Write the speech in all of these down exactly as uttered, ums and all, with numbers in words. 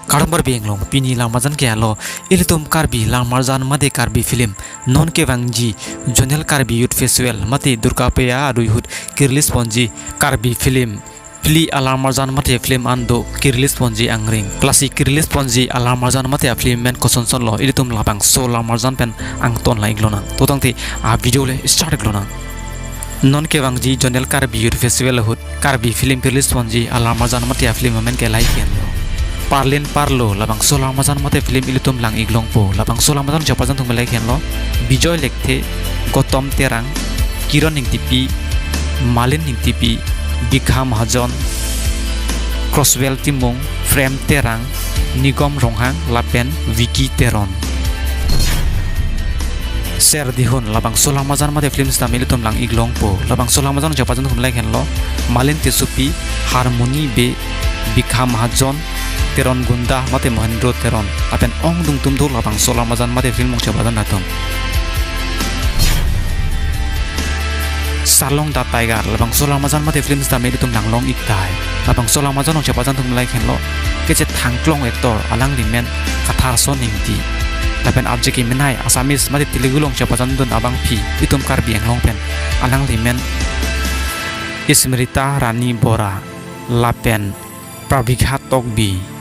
Kardom Karbi Anglong, pini lamarjan ke-alo, ilitum Karbi lamarjan mate Karbi film non kevangji Zonal Karbi Youth Festival mate Durga Puja arui ahut ke-release ponji Karbi film, phli alamarjan mate film an do ke-release ponji angring. Lasi ke-release ponji alamarjan mate a-film amen kosonson lo, ilitum labangso lamarjan pen angton lang-ik lonang. To tangte a-video le start-ik lonang. Non kevangji Zonal Karbi Youth Festival ahut Karbi film ke-release ponji alamarjan mate a-film amen ke lahai ke-enlo. Parlin Parlo, labangso lamarjan mate film ilitum lang-ik longpo. Labangso lamarjan along chepajan atum lahai ke-enlo: Bijoy Lekthe, Gautam Terang, Kiran Engtipi, Malin Engtipi, Bikha Mahajon, Crosswell Timung, Prem Terang, Nigom Ronghang lapen Vicky Teron. Ser Dihun, labangso lamarjan mate film sitame ilitum lang-ik longpo. Labangso lamarjan along chepajan atum lahai ke-enlo: Malin Tissopi, Harmony Bey, Bikha Mahajon, Teron Gunda mate Mohendro Teron lapen ongdung atum do labangso lamarjan mate film along chepajan atum. Sarlong the Tiger, labangso lamarjan mate film sitame ilitum lang long-ik tahai. Labangso lamarjan along chepajan atum lahai ke-enlo: kechethangklong actor, alangli amen Katharson Engti. Lapen arje kemenei Assamese mate Telugu along chepajan dun abangpi itum Karbi Anglong pen, alangli amen Smriti Rani Bora lapen Prabhika Tokbi.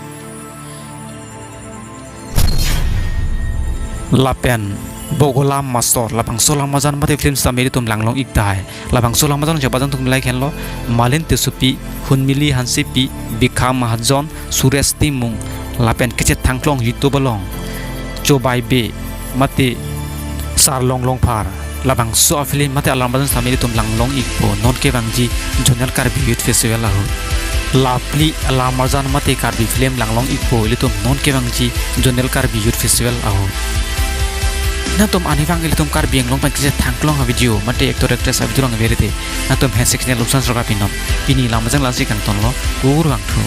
Lapen Bogola Mastor, labangso lamarjan mate film sitame ilitum lang long-ik tahai. Labangso lamarjan along chepajan atum lahai ke-enlo: Malin Tissopi, Hunmili Hansepi, Bikha Mahajon, Suresh Timung, lapen kechethangklong YouTube along Chobai Bey mate Sarlong Longphar. Labangso a-film mate alamarjan sitame ilitum lang long-ikpo non kevangji Zonal Karbi Youth Festival ahut. La phli alamarjan mate Karbi film lang long-ikpo ilitum non kevangji Zonal Karbi Youth Festival ahut. Nangtum arnivang ilitum Karbi Anglong pen kechethangklong a-video mate actor actress a-video langverete, nangtum handshake channel Lumsan Sroka pinon. Pini lamarjan la-ansi kangtonlo, kurvangthu.